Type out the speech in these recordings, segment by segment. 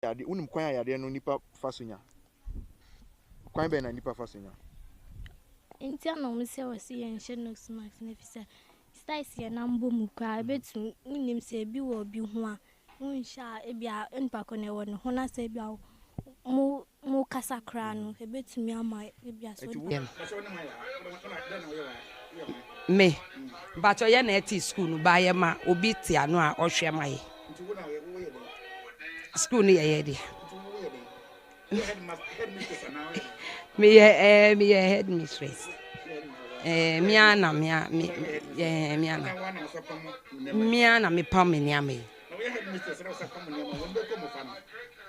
Yadeɛ, wonim kwan a yadeɛ no nipa fa so nya? Kwan bɛn na nipa fa so nya? Nti a na wɔn sɛ wɔsi yɛn nhyɛ nose mask no efisɛ styles yɛn nan bɔ mu koraa ebetumi wonim sɛ ebi wɔ obi ho a wonhyɛ a ebi a nipa ko no ɛwɔ ne ho na sɛ ebi a mo mo kasa koraa no ebetumi ama ebi a so. Me, mpakyɛ yɛ na ɛte sukuu no ba yɛ ma obi te ano a ɔhwɛ ma yɛ. Sukuu no yɛ yɛ deɛ. Meyɛ ɛɛ meyɛ head mistress. Ɛɛ mea na mea me ɛɛ mea na mea na mepam me nneɛma yi.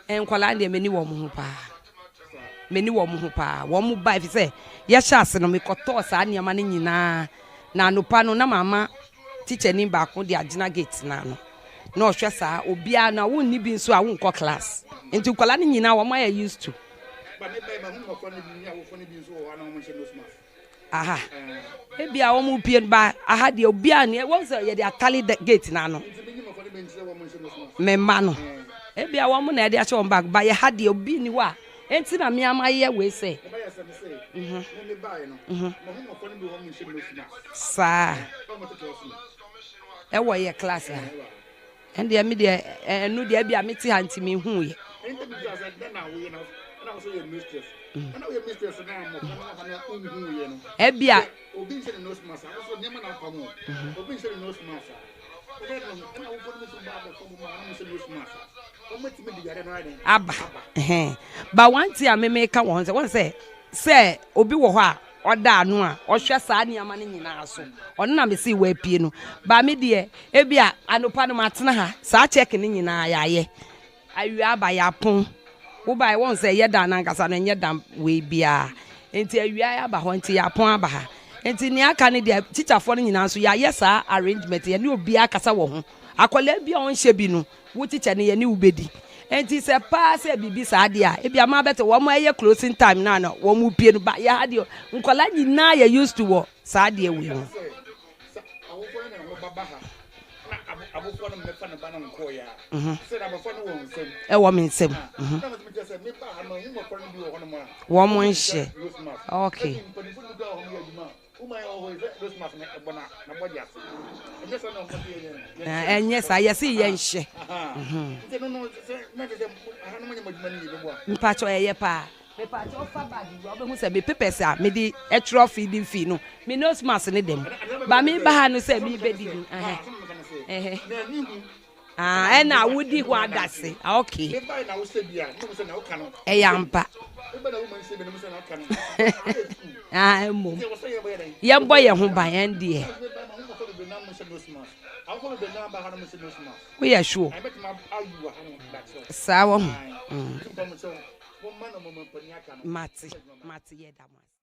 Nkwadaa deɛ m'ani wɔ wɔn ho paa. M'ani wɔ wɔn ho paa. Wɔn ba efisɛ yɛhyɛ ase no mekɔtɔɔ saa nneɛma no nyinaa na anopa no na mama tikyani baako de agyina gate no ano. Na ɔhwɛ saa obiara na wonni bi nso a wonkɔ class nti nkwadaa no nyinaa wɔn ayɛ used to. Aha ebi a wɔn pie ba aha deɛ obiara ni wɔn sɛ yɛde atale gate n'ano me mma no ebi a wɔn na yɛde ahyɛ wɔn bag ba yɛ ha deɛ obi ni hɔ a enti na mmea ma yɛ wei sɛ. Mhm. Mhm. Saa. Ɛwɔ yɛ class ha. Ɛndeɛ me deɛ ɛno deɛ ebia mete ha nti mehu yɛ. Ebia. Aba. Ba one thing a me meka wɔ ho sɛ wɔn sɛ sɛ obi wɔ hɔ a ɔda ano a ɔhwɛ saa nneɛma no nyinaa so. Ɔno na mese wapue no. Ba me deɛ, ebia anopa no matena ha, saa check no nyinaa yɛayɛ. Awia aba yɛapon. Wobaeɛ wɔn sɛ ɛyɛ dan no ankasa no ɛnyɛ dan wei biara. Nti awia aba hɔ nti yɛapon aba ha. Nti nea aka no deɛ tikyafoɔ no nyinaa nso yɛayɛ saa arrangement yɛne obiara kasa wɔ ho. Akwadaa bi a ɔnhyɛ bi no Wo teacher no yɛne wo bɛdi. Enti sɛ paa sɛ biribi saa deɛ a, ebia maa bɛte wɔn ɛyɛ closing time no a na wɔn pie no ba yɛ ha deɛ nkwadaa nyinaa yɛ used to wɔ saa deɛ wei ho. Ɛwɔ me nsam. Wɔn nhyɛ. Okay. Ɛnyɛ saa yɛse yɛnhyɛ. Mpakyɛ ɛyɛ paa. Mepakyɛ wofa bag wura wobɛhu sɛ me papers a mede ɛtwerɛ feeding fee no me nose mask ne dɛm ba meba ha no sɛ mebɛdidi. Ah, ɛna wodi ho adase. Ah, okay. Ɛyɛ ampa. Ah, mmom. Yɛmbɔ yɛn ho ban ɛn deɛ. Woyɛ sure? Saa wɔ ho. Mm. Mate, mate yɛ da mo ase.